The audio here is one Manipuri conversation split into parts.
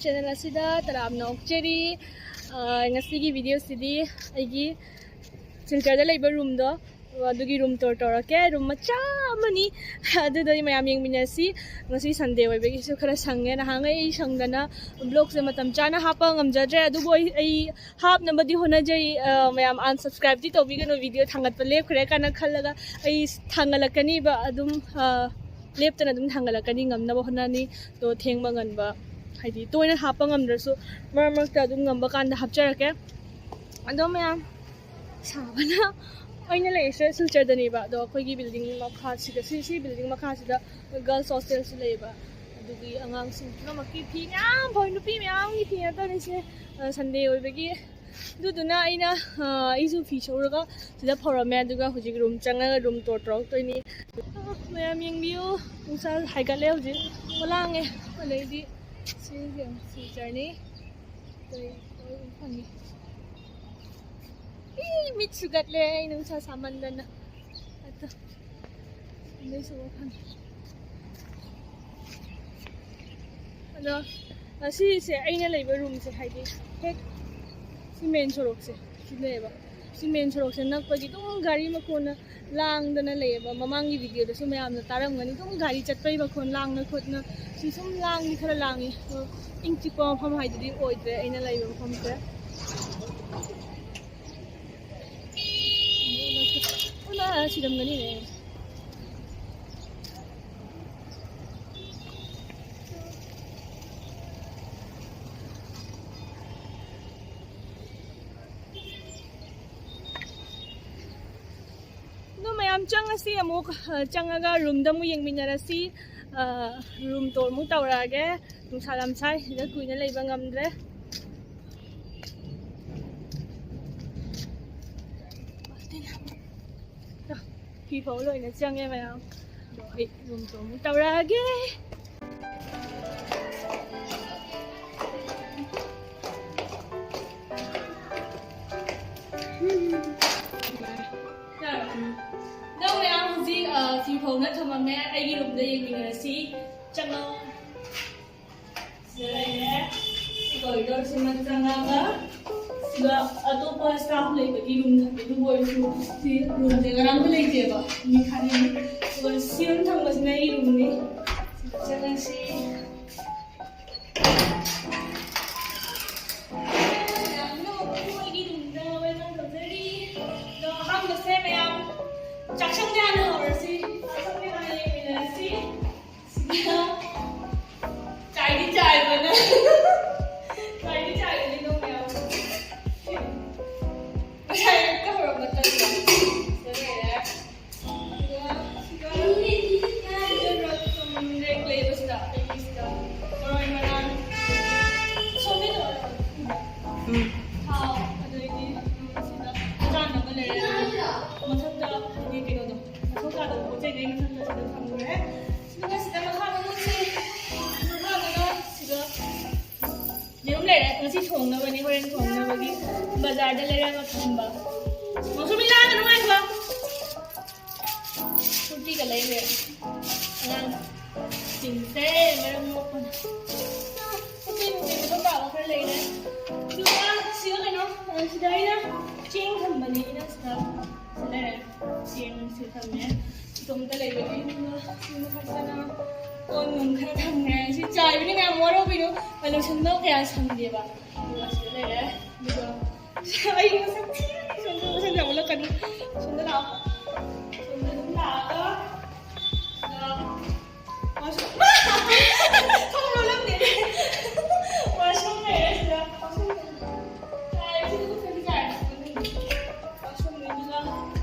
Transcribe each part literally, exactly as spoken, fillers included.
ꯆꯦꯅꯦꯜ ꯑꯁꯤꯗ ꯇꯔꯥꯝꯅ ꯑꯣꯛꯆꯔꯤ꯫ ꯑ, ꯉꯁꯤꯒꯤ ꯚꯤꯗꯤꯑꯣꯁꯤꯗꯤ ꯑꯩꯒꯤ ꯁꯤꯜꯆꯔꯗ ꯂꯩꯕ ꯔꯨꯝꯗꯣ, ꯑꯗꯨꯒꯤ ꯔꯨꯝ ꯇꯨꯔ ꯇꯧꯔꯛꯀꯦ꯫ ꯔꯨꯝ ꯃꯆꯥ ꯑꯃꯅꯤ, ꯑꯗꯨꯗꯣ ꯑꯩ ꯃꯌꯥꯝ ꯌꯦꯡꯃꯤꯟꯅꯁꯤ꯫ ꯉꯁꯤ ꯁꯟꯗꯦ ꯑꯣꯏꯕꯒꯤꯁꯨ ꯈꯔ ꯁꯪꯉꯦ꯫ ꯅꯍꯥꯟꯉꯩ ꯑꯩ ꯁꯪꯗꯅ ꯕ꯭ꯂꯣꯒꯁꯦ ꯃꯇꯝ ꯆꯥꯅ ꯍꯥꯞꯄ ꯉꯝꯖꯗ꯭ꯔꯦ, ꯑꯗꯨꯕꯨ ꯑꯩ, ꯑꯩ ꯍꯥꯞꯅꯕꯗꯤ ꯍꯣꯠꯅꯖꯩ꯫ ꯑ, ꯃꯌꯥꯝ ꯑꯟꯁꯕꯁꯀ꯭ꯔꯥꯏꯕꯇꯤ ꯇꯧꯕꯤꯒꯅꯨ, ꯚꯤꯗꯤꯑꯣ ꯊꯥꯡꯒꯠꯄ ꯂꯦꯞꯈ꯭ꯔꯦ ꯀꯥꯏꯅ ꯈꯜꯂꯒ꯫ ꯑꯩ ꯊꯥꯡꯒꯠꯂꯛꯀꯅꯤꯕ ꯑꯗꯨꯝ, ꯑ, ꯂꯦꯞꯇꯅ ꯑꯗꯨꯝ ꯊꯥꯡꯒꯠꯂꯛꯀꯅꯤ, ꯉꯝꯅꯕ ꯍꯣꯠꯅꯅꯤ꯫ ꯑꯗꯣ ꯊꯦꯡꯕ ꯉꯟꯕ, ꯍꯥꯏꯗꯤ ꯇꯣꯏꯅ ꯍꯥꯞꯄ ꯉꯝꯗ꯭ꯔꯁꯨ ꯃꯔꯛ ꯃꯔꯛꯇ ꯑꯗꯨꯝ ꯉꯝꯕ ꯀꯥꯟꯗ ꯍꯥꯞꯆꯔꯛꯀꯦ꯫ ꯑꯗꯣ ꯃꯌꯥꯝ, ꯁꯥꯕꯅ ꯑꯩꯅ ꯂꯩꯔꯤꯁꯦ ꯁꯤꯜꯆꯔꯗꯅꯦꯕ, ꯑꯗꯣ ꯑꯩꯈꯣꯏꯒꯤ ꯕꯤꯜꯗꯤꯡ ꯃꯈꯥꯁꯤꯗ, ꯁꯤ, ꯁꯤ ꯕꯤꯜꯗꯤꯡ ꯃꯈꯥꯁꯤꯗ ꯒꯔꯜꯁ ꯍꯣꯁꯇꯦꯜꯁꯨ ꯂꯩꯌꯦꯕ꯫ ꯑꯗꯨꯒꯤ ꯑꯉꯥꯡꯁꯤꯡ ꯄꯨꯝꯅꯃꯛꯀꯤ ꯐꯤ ꯃꯌꯥꯝ ꯐꯧꯏ, ꯅꯨꯄꯤ ꯃꯌꯥꯝꯒꯤ ꯐꯤ ꯉꯥꯛꯇꯅꯤꯁꯦ꯫ ꯑ, ꯁꯟꯗꯦ ꯑꯣꯏꯕꯒꯤ꯫ ꯑꯗꯨꯗꯨꯅ ꯑꯩꯅ, ꯑ, ꯑꯩꯁꯨ ꯐꯤ ꯁꯨꯔꯒ ꯁꯤꯗ ꯐꯧꯔꯝꯃꯦ, ꯑꯗꯨꯒ ꯍꯧꯖꯤꯛ ꯔꯨꯝ ꯆꯪꯉꯒ ꯔꯨꯝ ꯇꯨꯔ ꯇꯧꯔꯛꯇꯣꯏꯅꯤ꯫ ꯑ, ꯃꯌꯥꯝ ꯌꯦꯡꯕꯤꯌꯨ, ꯅꯨꯡꯁꯥ ꯍꯥꯏꯒꯠꯂꯦ ꯍꯧꯖꯤꯛ, ꯂꯥꯡꯉꯦ꯫ ꯑꯗꯩꯗꯤ ꯁꯤ ꯌꯦꯡꯉꯨ, ꯁꯤꯜꯆꯔꯅꯤ꯫ ꯀꯔꯤ ꯇꯧꯔꯤꯅꯣ ꯈꯪꯗꯦ꯫ ꯏ, ꯃꯤꯠ ꯁꯨꯒꯠꯂꯦ ꯑꯩ ꯅꯨꯡꯁꯥ ꯁꯥꯃꯟꯗꯅ꯫ ꯑꯗꯣ, ꯃꯤꯠ ꯁꯨꯒꯠ ꯈꯪꯗꯦ꯫ ꯑꯗꯣ, ꯑꯁꯤꯁꯦ ꯑꯩꯅ ꯂꯩꯕ ꯔꯨꯝꯁꯦ, ꯍꯥꯏꯗꯤ ꯍꯦꯛ ꯁꯤ ꯃꯦꯟ ꯁꯣꯔꯣꯛꯁꯦ ꯁꯤꯗꯅꯦꯕ꯫ ꯁꯤ ꯃꯦꯟ ꯁꯣꯔꯣꯛꯁꯦ ꯅꯛꯄꯒꯤ ꯑꯗꯨꯝ ꯒꯥꯔꯤ ꯃꯈꯣꯟꯅ ꯂꯥꯡꯗꯅ ꯂꯩꯌꯦꯕ꯫ ꯃꯃꯥꯡꯒꯤ ꯚꯤꯗꯤꯑꯣꯗꯁꯨ ꯃꯌꯥꯝꯅ ꯇꯥꯔꯝꯒꯅꯤ, ꯑꯗꯨꯝ ꯒꯥꯔꯤ ꯆꯠꯄꯩ ꯃꯈꯣꯟ, ꯂꯥꯡꯅ ꯈꯣꯠꯅ꯫ ꯁꯤ ꯁꯨꯝ ꯂꯥꯡꯗꯤ ꯈꯔ ꯂꯥꯡꯉꯤ꯫ ꯑꯗꯣ ꯏꯪ ꯆꯤꯛꯄ ꯃꯐꯝ ꯍꯥꯏꯗꯨꯗꯤ ꯑꯣꯏꯗ꯭ꯔꯦ ꯑꯩꯅ ꯂꯩꯕ ꯃꯐꯝꯁꯦ꯫ ꯎꯅ ꯁꯤꯔꯝꯒꯅꯤꯅꯦ꯫ ꯑꯗꯣ ꯃꯌꯥꯝ ꯆꯪꯉꯁꯤ ꯑꯃꯨꯛ, ꯑ, ꯆꯪꯉꯒ ꯔꯨꯝꯗ ꯑꯃꯨꯛ ꯌꯦꯡꯃꯤꯟꯅꯔꯁꯤ꯫ ꯑ, ꯔꯨꯝ ꯇꯨꯔ ꯑꯃꯨꯛ ꯇꯧꯔꯛꯑꯒꯦ꯫ ꯅꯨꯡꯁꯥ ꯌꯥꯝ ꯁꯥꯏ, ꯁꯤꯗ ꯀꯨꯏꯅ ꯂꯩꯕ ꯉꯝꯗ꯭ꯔꯦ꯫ ꯐꯤ ꯐꯧ ꯂꯣꯏꯅ ꯆꯪꯉꯦ ꯃꯌꯥꯝ꯫ ꯑꯗꯣ ꯑꯩ ꯔꯨꯝ ꯇꯨꯔ ꯑꯃꯨꯛ ꯇꯧꯔꯛꯑꯒꯦ꯫ ꯑꯗꯣ ꯃꯌꯥꯝ ꯍꯧꯖꯤꯛ, ꯑ, ꯐꯤ ꯐꯧꯅ ꯊꯝꯃꯝꯃꯦ꯫ ꯑꯩꯒꯤ ꯔꯨꯝꯗ ꯌꯦꯡꯃꯤꯟꯅꯔꯁꯤ꯫ ꯆꯪꯉꯣ꯫ ꯁꯤꯗ ꯂꯩꯔꯦ꯫ ꯁꯤ ꯀꯣꯔꯤꯗꯣꯔꯁꯤꯃ ꯆꯪꯉꯒ ꯁꯤꯗ ꯑꯇꯣꯞꯄ ꯁ꯭ꯇꯥꯐ ꯂꯩꯕꯒꯤ ꯔꯨꯝ ꯊꯝꯃꯦ꯫ ꯑꯗꯨꯕꯨ ꯑꯣꯏꯔꯁꯨ ꯁꯤ ꯔꯨꯝꯁꯦ ꯀꯅꯥꯝꯇ ꯂꯩꯇꯦꯕ꯫ ꯃꯤ ꯈꯥꯂꯤꯅꯤ꯫ ꯑꯗꯨꯒ ꯁꯤ ꯑꯃ ꯊꯪꯕꯁꯤꯅ ꯑꯩꯒꯤ ꯔꯨꯝꯅꯤ꯫ ꯁꯤꯗ ꯆꯪꯉꯁꯤ꯫ ꯃꯌꯥꯝꯅ ꯑꯩꯈꯣꯏꯒꯤ ꯔꯨꯝꯗ ꯋꯦꯜꯀꯝ ꯇꯧꯖꯔꯤ꯫ ꯑꯗꯣ ꯑꯍꯥꯟꯕꯁꯦ ꯃꯌꯥꯝ ꯆꯥꯛꯁꯪꯗ ꯍꯥꯟꯅ ꯍꯧꯔꯁꯤ꯫ ꯆꯥꯛꯁꯪꯗ ꯍꯥꯟꯅ ꯌꯦꯡꯃꯤꯟꯅꯔꯁꯤ꯫ ꯁꯤꯗ ꯆꯥꯏꯗꯤ ꯆꯥꯏꯕꯅ꯫ ꯆꯥꯏꯗꯤ ꯆꯥꯏꯕꯅꯤ ꯑꯗꯨꯝ ꯃꯌꯥꯝ꯫ ꯉꯁꯥꯏ ꯑꯌꯨꯛꯇ ꯍꯧꯔꯝꯕ ꯇꯟꯗꯣ꯫ ꯁꯤꯗ ꯂꯩꯔꯦ꯫ ꯑꯗꯨꯒ ꯁꯤꯗ ꯁꯤꯗ ꯔꯣ-, ꯎꯝ, ꯔꯦꯛ ꯂꯩꯕꯁꯤꯗ ꯑꯩꯒꯤ ꯁꯤꯗ ꯃꯔꯣꯏ ꯃꯔꯥꯡ ꯁꯣꯝꯗꯩ ꯇꯧꯔ ꯎꯝ꯫ ꯊꯥꯎ, ꯑꯗꯩꯗꯤ ꯁꯤꯗ ꯆꯥꯅꯕ ꯂꯩꯔꯦ꯫ ꯃꯊꯛꯇ ꯍꯥꯏꯗꯤ ꯀꯩꯅꯣꯗꯣ, ꯃꯊꯧ ꯇꯥꯗꯕ ꯄꯣꯠ ꯆꯩꯗꯩ ꯃꯊꯛꯇ ꯁꯤꯗ ꯊꯝꯈ꯭ꯔꯦ꯫ ꯑꯗꯨꯒ ꯁꯤꯗ ꯃꯈꯥꯗ ꯃꯨꯠꯁꯤ꯫ ꯃꯈꯥꯗꯅ ꯁꯤꯗ ꯌꯦꯔꯨꯝ ꯂꯩꯔꯦ꯫ ꯉꯁꯤ ꯊꯣꯡꯅꯕꯅꯤ, ꯍꯣꯔꯦꯟ ꯊꯣꯡꯅꯕꯒꯤ ꯕꯖꯥꯔꯗ ꯂꯩꯔꯒ ꯊꯝꯕ꯫ ꯃꯁꯨꯕꯤ ꯂꯥꯡꯒꯅꯨ ꯉꯥꯏꯈꯣ꯫ ꯐ꯭ꯔꯨꯇꯤꯒ ꯂꯩꯔꯦ꯫ ꯑꯉꯥꯡꯁꯤꯡꯁꯦ ꯃꯔꯝ ꯃꯣꯛꯄꯅ꯫ ꯃꯆꯦ ꯃꯆꯦ ꯃꯊꯧ ꯇꯥꯕ ꯈꯔ ꯂꯩꯔꯦ꯫ ꯑꯗꯨꯒ ꯁꯤꯗ ꯀꯩꯅꯣ, ꯁꯤꯗ ꯑꯩꯅ ꯆꯦꯡ ꯊꯝꯕꯅꯦ, ꯑꯩꯅ ꯁꯤꯗ ꯁꯤ ꯂꯩꯔꯦ꯫ ꯆꯦꯡꯁꯦ ꯊꯝꯃꯦ꯫ ꯏꯇꯣꯝꯇ ꯂꯩꯕꯒꯤ ꯌꯨꯝꯗ ꯁꯤ ꯃꯊꯛꯇꯅ ꯀꯣꯟ ꯅꯨꯡ ꯈꯔ ꯊꯝꯃꯦ꯫ ꯁꯤ ꯆꯥꯏꯕꯅꯤ ꯃꯌꯥꯝ ꯋꯥꯔꯧꯕꯤꯅꯨ꯫ ꯂꯣꯏꯁꯟꯕ ꯀꯌꯥ ꯁꯪꯗꯦꯕ꯫ ꯑꯗꯨꯒ ꯁꯤꯗ ꯂꯩꯔꯦ꯫ ꯑꯗꯨꯒ ꯑꯩ ꯃꯁꯛ ꯊꯤꯕꯒꯤ ꯁꯣꯝꯗ ꯃꯁꯛ ꯌꯥꯝ ꯎꯠꯂꯛꯀꯅꯨ꯫ ꯁꯣꯝꯗ ꯂꯥꯛꯑꯣ꯫ ꯁꯣꯝꯗ ꯑꯗꯨꯝ ꯂꯥꯛꯑꯒ ꯁꯤꯗ washroom꯫ ꯊꯣꯡ ꯂꯣꯜꯂꯝꯗꯦꯅꯦ꯫ Washroom ꯂꯩꯔꯦ ꯁꯤꯗ꯫ Washroom ꯆꯥꯏ, ꯁꯤꯗ ꯎꯠꯇ꯭ꯔꯗꯤ ꯆꯥꯏ꯫ Washroom ꯗꯨꯗ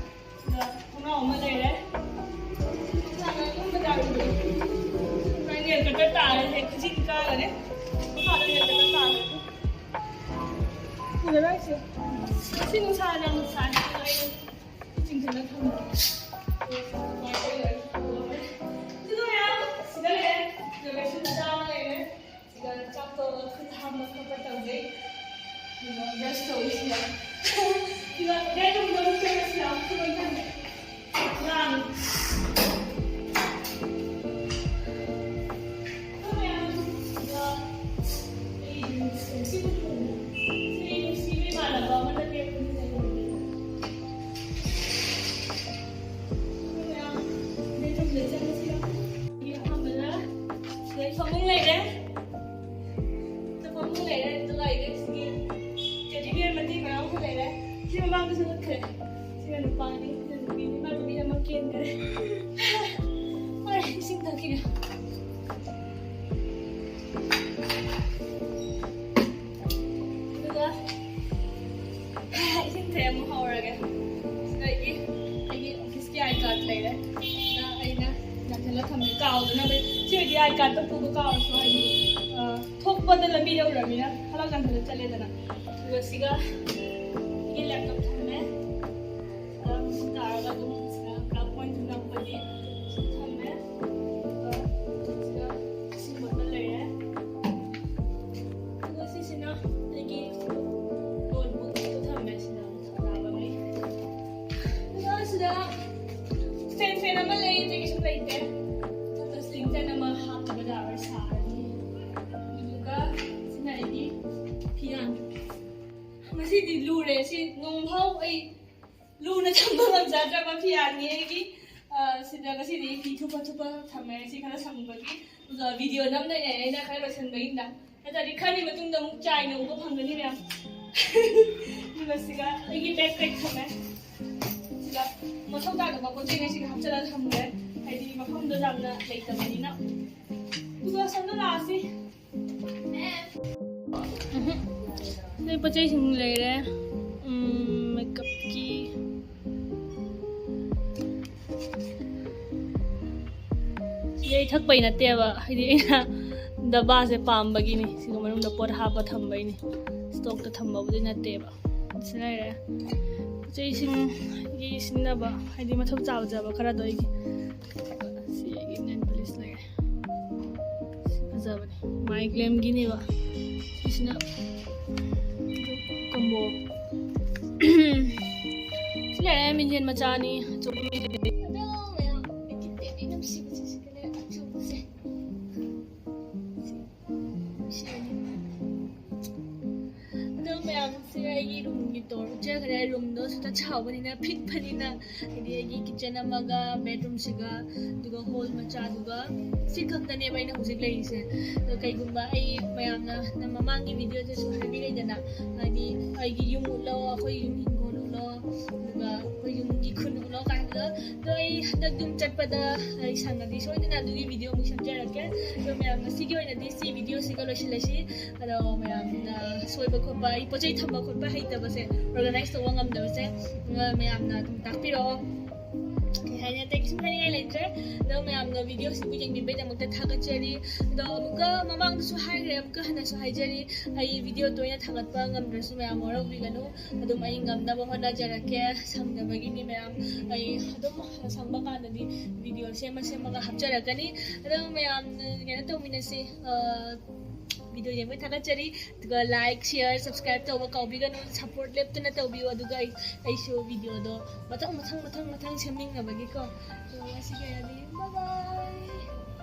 ꯁꯤꯗ ꯊꯣꯡꯅꯥꯎ ꯑꯃ ꯂꯩꯔꯦ꯫ ꯁꯤꯗ ꯑꯗꯨꯝ ꯕꯖꯥꯔ ꯎꯕꯗꯣ꯫ ꯁꯨꯃꯥꯏꯅ nail cutter ꯇꯥꯔꯦ, ꯍꯦꯛ ꯈꯨꯖꯤꯟ ꯀꯥꯒꯅꯤ꯫ ꯃꯈꯥꯗ nail cutter ꯇꯥꯔꯦ꯫ ꯎꯔꯔꯣꯏ ꯁꯤ꯫ ꯁꯤ ꯅꯨꯡꯁꯥ ꯌꯥꯝ ꯁꯥꯏ꯫ ꯑꯗꯨꯒ ꯑꯩ ꯆꯤꯡꯁꯤꯜꯂ ꯊꯝꯕ꯫ ꯑꯗꯨꯒ ꯃꯌꯥꯝ ꯁꯤꯗ ꯂꯩꯔꯦ꯫ ꯁꯤꯗ ꯕꯦꯁꯤꯟ ꯃꯆꯥ ꯑꯃ ꯂꯩꯔꯦ꯫ ꯁꯤꯗ ꯆꯥꯛ ꯇꯣꯛꯑꯒ ꯈꯨꯠ ꯍꯥꯝꯕ ꯈꯣꯠꯄ ꯇꯧꯖꯩ꯫ ꯑꯗꯨꯒ brush ꯇꯧꯔꯤꯁꯤꯅ꯫ ꯁꯤꯗ ꯕꯦꯠꯔꯨꯝꯗ ꯑꯃꯨꯛ ꯆꯪꯉꯁꯤ ꯂꯥꯎ, ꯈꯨꯠ ꯂꯣꯏ ꯊꯝꯃꯦ꯫ ꯂꯥꯡꯉꯤ꯫ ꯑꯩꯈꯣꯏ ꯃꯌꯥꯝ ꯁꯤꯗ ꯍꯣꯏ, ꯏꯁꯤꯡ ꯊꯛꯈꯤꯒꯦ꯫ ꯑꯗꯨꯒ ꯏꯁꯤꯡ ꯊꯛꯑꯦ ꯑꯃꯨꯛ ꯍꯧꯔꯒꯦ꯫ ꯁꯤꯗꯒꯤ ꯑꯩꯒꯤ ꯑꯣꯐꯤꯁꯀꯤ ꯑꯥꯏ ꯀꯥꯔꯗ ꯂꯩꯔꯦ꯫ ꯁꯤꯗ ꯑꯩꯅ ꯌꯥꯟꯁꯤꯜꯂ ꯊꯝꯃꯦ ꯀꯥꯎꯗꯅꯕ꯫ ꯁꯤ ꯑꯣꯏꯗꯤ ꯑꯥꯏ ꯀꯥꯔꯗꯇꯣ ꯄꯨꯕ ꯀꯥꯎꯔꯁꯨ ꯍꯥꯏꯗꯤ, ꯑ, ꯊꯣꯛꯄꯗ ꯂꯝꯕꯤ ꯌꯧꯔꯃꯤꯅ ꯐꯠ ꯂꯥꯎ ꯌꯥꯟꯁꯤꯜꯂ ꯆꯠꯂꯦꯗꯅ꯫ ꯑꯗꯨꯒ ꯁꯤꯒ ꯑꯩꯒꯤ ꯂꯦꯞꯇꯣꯞ ꯊꯝꯃꯦ꯫ ꯁꯤꯗ ꯁꯤ ꯇꯥꯔꯒ ꯑꯗꯨꯝ ꯁꯤꯗ ꯄꯨꯂꯞ ꯄꯣꯏꯟ ꯅꯝꯕꯒꯤ ꯁꯤ ꯊꯝꯃꯦ꯫ ꯑꯗꯨꯒ ꯁꯤꯗ ꯏꯁꯤꯡ ꯕꯣꯇꯜ ꯂꯩꯔꯦ꯫ ꯑꯗꯨꯒ ꯁꯤꯁꯤꯅ ꯑꯩꯒꯤ ꯅꯣꯠꯕꯨꯛꯇ ꯊꯝꯃꯦ꯫ ꯁꯤꯗ ꯑꯃꯨꯛ ꯊꯝꯅꯕꯒꯤ꯫ ꯑꯗꯨꯒ ꯁꯤꯗ ꯁ꯭ꯇꯦꯟ ꯐꯦꯟ ꯑꯃ ꯂꯩ, ꯑꯇꯩ ꯀꯩꯁꯨ ꯂꯩꯇꯦ꯫ ꯃꯊꯛꯇ ꯁ꯭ꯂꯤꯡ ꯐꯦꯟ ꯑꯃ ꯍꯥꯞꯇꯕ ꯌꯥꯔꯣꯏ, ꯁꯥꯔꯅꯤ꯫ ꯑꯗꯨꯒ ꯁꯤꯅ ꯑꯩꯒꯤ ꯐꯤꯌꯥꯟ꯫ ꯉꯁꯤꯗꯤ ꯂꯨꯔꯦ꯫ ꯁꯤ ꯅꯣꯡꯐꯥꯎ ꯑꯩ ꯂꯨꯅ ꯊꯝꯕ ꯉꯝꯖꯗ꯭ꯔꯕ ꯐꯤꯌꯥꯟꯅꯤ ꯑꯩꯒꯤ꯫ ꯑ, ꯁꯤꯗ ꯉꯁꯤꯗꯤ ꯐꯤ ꯊꯨꯞꯄ ꯊꯨꯞꯄ ꯊꯝꯃꯦ꯫ ꯁꯤ ꯈꯔ ꯁꯪꯕꯒꯤ꯫ ꯑꯗꯨꯒ ꯚꯤꯗꯤꯑꯣ ꯅꯝꯗꯣꯏꯅꯦ ꯑꯩꯅ ꯈꯔ ꯂꯣꯏꯁꯟꯕꯒꯤꯅ꯫ ꯅꯠꯇ꯭ꯔꯗꯤ ꯈꯔꯅꯤ ꯃꯇꯨꯡꯗ ꯑꯃꯨꯛ ꯆꯥꯏꯅ ꯎꯕ ꯐꯪꯒꯅꯤ ꯃꯌꯥꯝ꯫ ꯑꯗꯨꯒ ꯁꯤꯒ ꯑꯩꯒꯤ ꯕꯦꯛ ꯄꯦꯛ ꯊꯝꯃꯦ꯫ ꯁꯤꯗ ꯃꯊꯧ ꯇꯥꯗꯕ ꯄꯣꯠ ꯆꯩ ꯉꯁꯤꯒ ꯍꯥꯞꯆꯤꯜꯂꯒ ꯊꯝꯈ꯭ꯔꯦ꯫ ꯍꯥꯏꯗꯤ ꯃꯐꯝꯗꯣ ꯌꯥꯝꯅ ꯂꯩꯇꯕꯅꯤꯅ꯫ ꯑꯗꯨꯒ ꯁꯣꯝꯗ ꯂꯥꯛꯑꯁꯤ꯫ ꯎꯝꯍꯨꯝ꯫ ꯁꯤꯗꯩ ꯄꯣꯠ ꯆꯩꯁꯤꯡ ꯂꯩꯔꯦ꯫ ꯎꯝ, ꯃꯦꯀꯞꯀꯤ꯫ ꯁꯤꯗꯤ ꯑꯩ ꯊꯛꯄꯩ ꯅꯠꯇꯦꯕ, ꯍꯥꯏꯗꯤ ꯑꯩꯅ ꯗꯕꯥꯁꯦ ꯄꯥꯝꯕꯒꯤꯅꯤ꯫ ꯁꯤꯒ ꯃꯅꯨꯡꯗ ꯄꯣꯠ ꯍꯥꯞꯄ ꯊꯝꯕꯩꯅꯤ, ꯁ꯭ꯇꯣꯛꯇ ꯊꯝꯕꯕꯨꯗꯤ ꯅꯠꯇꯦꯕ꯫ ꯁꯤ ꯂꯩꯔꯦ꯫ ꯄꯣꯠ ꯆꯩꯁꯤꯡꯒꯤ ꯁꯤꯖꯤꯟꯅꯕ, ꯍꯥꯏꯗꯤ ꯃꯊꯧ ꯆꯥꯕ ꯆꯥꯕ ꯈꯔꯗꯣ ꯑꯩꯒꯤ꯫ ꯁꯤ ꯑꯩꯒꯤ ꯅꯦꯜ ꯄꯣꯂꯤꯁ ꯂꯩꯔꯦ꯫ ꯁꯤ ꯐꯖꯕꯅꯦ, ꯃꯥꯏ ꯒ꯭ꯂꯦꯝꯒꯤꯅꯦꯕ꯫ ꯁꯤꯁꯤꯅ ꯀꯣꯝꯕꯣ꯫ ꯁꯤ ꯂꯩꯔꯦ, ꯃꯤꯡꯖꯦꯜ ꯃꯆꯥꯅꯤ, ꯑꯆꯧꯕ ꯃꯤꯡꯖꯦꯜ꯫ ꯑꯗꯣ ꯃꯌꯥꯝ, ꯑꯩꯒꯤ ꯇꯦꯗꯤ ꯅꯨꯡꯁꯤꯕꯁꯦ ꯁꯤꯗꯅꯦ, ꯑꯆꯧꯕꯁꯦ꯫ ꯁꯤ, ꯁꯤ꯫ ꯑꯗꯣ ꯃꯌꯥꯝꯁꯦ ꯑꯩꯒꯤ ꯔꯨꯝꯒꯤ ꯇꯣꯔ ꯆꯠꯈ꯭ꯔꯦ꯫ ꯔꯨꯝꯗꯣ ꯁꯨꯇ ꯆꯥꯎꯕꯅꯤꯅ, ꯄꯤꯛꯄꯅꯤꯅ, ꯍꯥꯏꯗꯤ ꯑꯩꯒꯤ ꯀꯤꯠꯆꯟ ꯑꯃꯒ, ꯕꯦꯗꯔꯨꯝꯁꯤꯒ, ꯑꯗꯨꯒ ꯍꯣꯜ ꯃꯆꯥꯗꯨꯒ, ꯁꯤ ꯈꯛꯇꯅꯦꯕ ꯑꯩꯅ ꯍꯧꯖꯤꯛ ꯂꯩꯔꯤꯁꯦ꯫ ꯑꯗꯣ ꯀꯩꯒꯨꯝꯕ ꯑꯩ ꯃꯌꯥꯝꯅ ꯅ ꯃꯃꯥꯡꯒꯤ ꯚꯤꯗꯤꯑꯣꯗꯁꯨ ꯍꯥꯏꯕꯤꯔꯛꯏꯗꯅ, ꯍꯥꯏꯗꯤ ꯑꯩꯒꯤ ꯌꯨꯝ ꯎꯠꯂꯣ, ꯑꯩꯈꯣꯏ ꯌꯨꯝ ꯍꯤꯡꯒꯣꯜ ꯎꯠꯂꯣ, ꯑꯗꯨꯒ ꯑꯩꯈꯣꯏ ꯌꯨꯝꯒꯤ ꯈꯨꯟ ꯎꯠꯂꯣ ꯀꯥꯏꯅ꯫ ꯑꯗꯣ ꯑꯩ ꯍꯟꯗꯛ ꯌꯨꯝ ꯆꯠꯄꯗ ꯑꯩ ꯁꯪꯉꯗꯤ ꯁꯣꯏꯗꯅ ꯑꯗꯨꯒꯤ ꯚꯤꯗꯤꯑꯣ ꯑꯃꯨꯛ ꯁꯦꯝꯖꯔꯛꯀꯦ꯫ ꯑꯗꯣ ꯃꯌꯥꯝ, ꯉꯁꯤꯒꯤ ꯑꯣꯏꯅꯗꯤ ꯁꯤ ꯚꯤꯗꯤꯑꯣꯁꯤꯒ ꯂꯣꯏꯁꯤꯜꯂꯁꯤ꯫ ꯑꯗꯣ ꯃꯌꯥꯝꯅ ꯁꯣꯏꯕ ꯈꯣꯠꯄ, ꯑꯩ ꯄꯣꯠ ꯆꯩ ꯊꯝꯕ ꯈꯣꯠꯄ ꯍꯩꯇꯕꯁꯦ, ꯑꯣꯔꯒꯅꯥꯏꯁ ꯇꯧꯕ ꯉꯝꯗꯕꯁꯦ, ꯑ, ꯃꯌꯥꯝꯅ ꯑꯗꯨꯝ ꯇꯥꯛꯄꯤꯔꯛꯑꯣ꯫ ꯀꯩ ꯍꯥꯏꯅꯤ, ꯑꯇꯩ ꯀꯩꯁꯨꯝ ꯍꯥꯏꯅꯤꯡꯉꯥꯏ ꯂꯩꯇ꯭ꯔꯦ꯫ ꯑꯗꯣ ꯃꯌꯥꯝꯅ ꯚꯤꯗꯤꯑꯣꯁꯤꯕꯨ ꯌꯦꯡꯕꯤꯕꯩꯗꯃꯛꯇ ꯊꯥꯒꯠꯆꯔꯤ꯫ ꯑꯗꯣ ꯑꯃꯨꯛꯀ ꯃꯃꯥꯡꯗꯁꯨ ꯍꯥꯏꯈ꯭ꯔꯦ, ꯑꯃꯨꯛꯀ ꯍꯟꯅꯁꯨ ꯍꯥꯏꯖꯔꯤ, ꯑꯩ ꯚꯤꯗꯤꯑꯣ ꯇꯣꯏꯅ ꯊꯥꯒꯠꯄ ꯉꯝꯗ꯭ꯔꯁꯨ ꯃꯌꯥꯝ ꯋꯥꯔꯧꯕꯤꯒꯅꯨ꯫ ꯑꯗꯨꯝ ꯑꯩ ꯉꯝꯅꯕ ꯍꯣꯠꯅꯖꯔꯛꯀꯦ꯫ ꯁꯪꯗꯕꯒꯤꯅꯤ ꯃꯌꯥꯝ, ꯑꯩ ꯑꯗꯨꯝ ꯁꯪꯕ ꯀꯥꯟꯗꯗꯤ ꯚꯤꯗꯤꯑꯣ ꯁꯦꯝꯃ ꯁꯦꯝꯃꯒ ꯍꯥꯞꯆꯔꯛꯀꯅꯤ꯫ ꯑꯗꯣ ꯃꯌꯥꯝ ꯀꯩꯅꯣ ꯇꯧꯃꯤꯟꯅꯁꯤ꯫ ꯑ, ꯚꯤꯗꯤꯑꯣ ꯌꯦꯡꯕꯩ ꯊꯥꯒꯠꯆꯔꯤ꯫ ꯑꯗꯨꯒ like, share, subscribe ꯇꯧꯕ ꯀꯥꯎꯕꯤꯒꯅꯨ꯫ ꯁꯞꯄꯣꯔꯠ ꯂꯦꯞꯇꯅ ꯇꯧꯕꯤꯌꯨ꯫ ꯑꯗꯨꯒ ꯑꯩ, ꯑꯩꯁꯨ ꯚꯤꯗꯤꯑꯣꯗꯣ ꯃꯊꯪ ꯃꯊꯪ ꯃꯊꯪ ꯃꯊꯪ ꯁꯦꯝꯅꯤꯡꯅꯕꯒꯤꯀꯣ꯫ ꯑꯗꯣ ꯉꯁꯤꯒꯤ ꯑꯣꯏꯅꯗꯤ bye bye꯫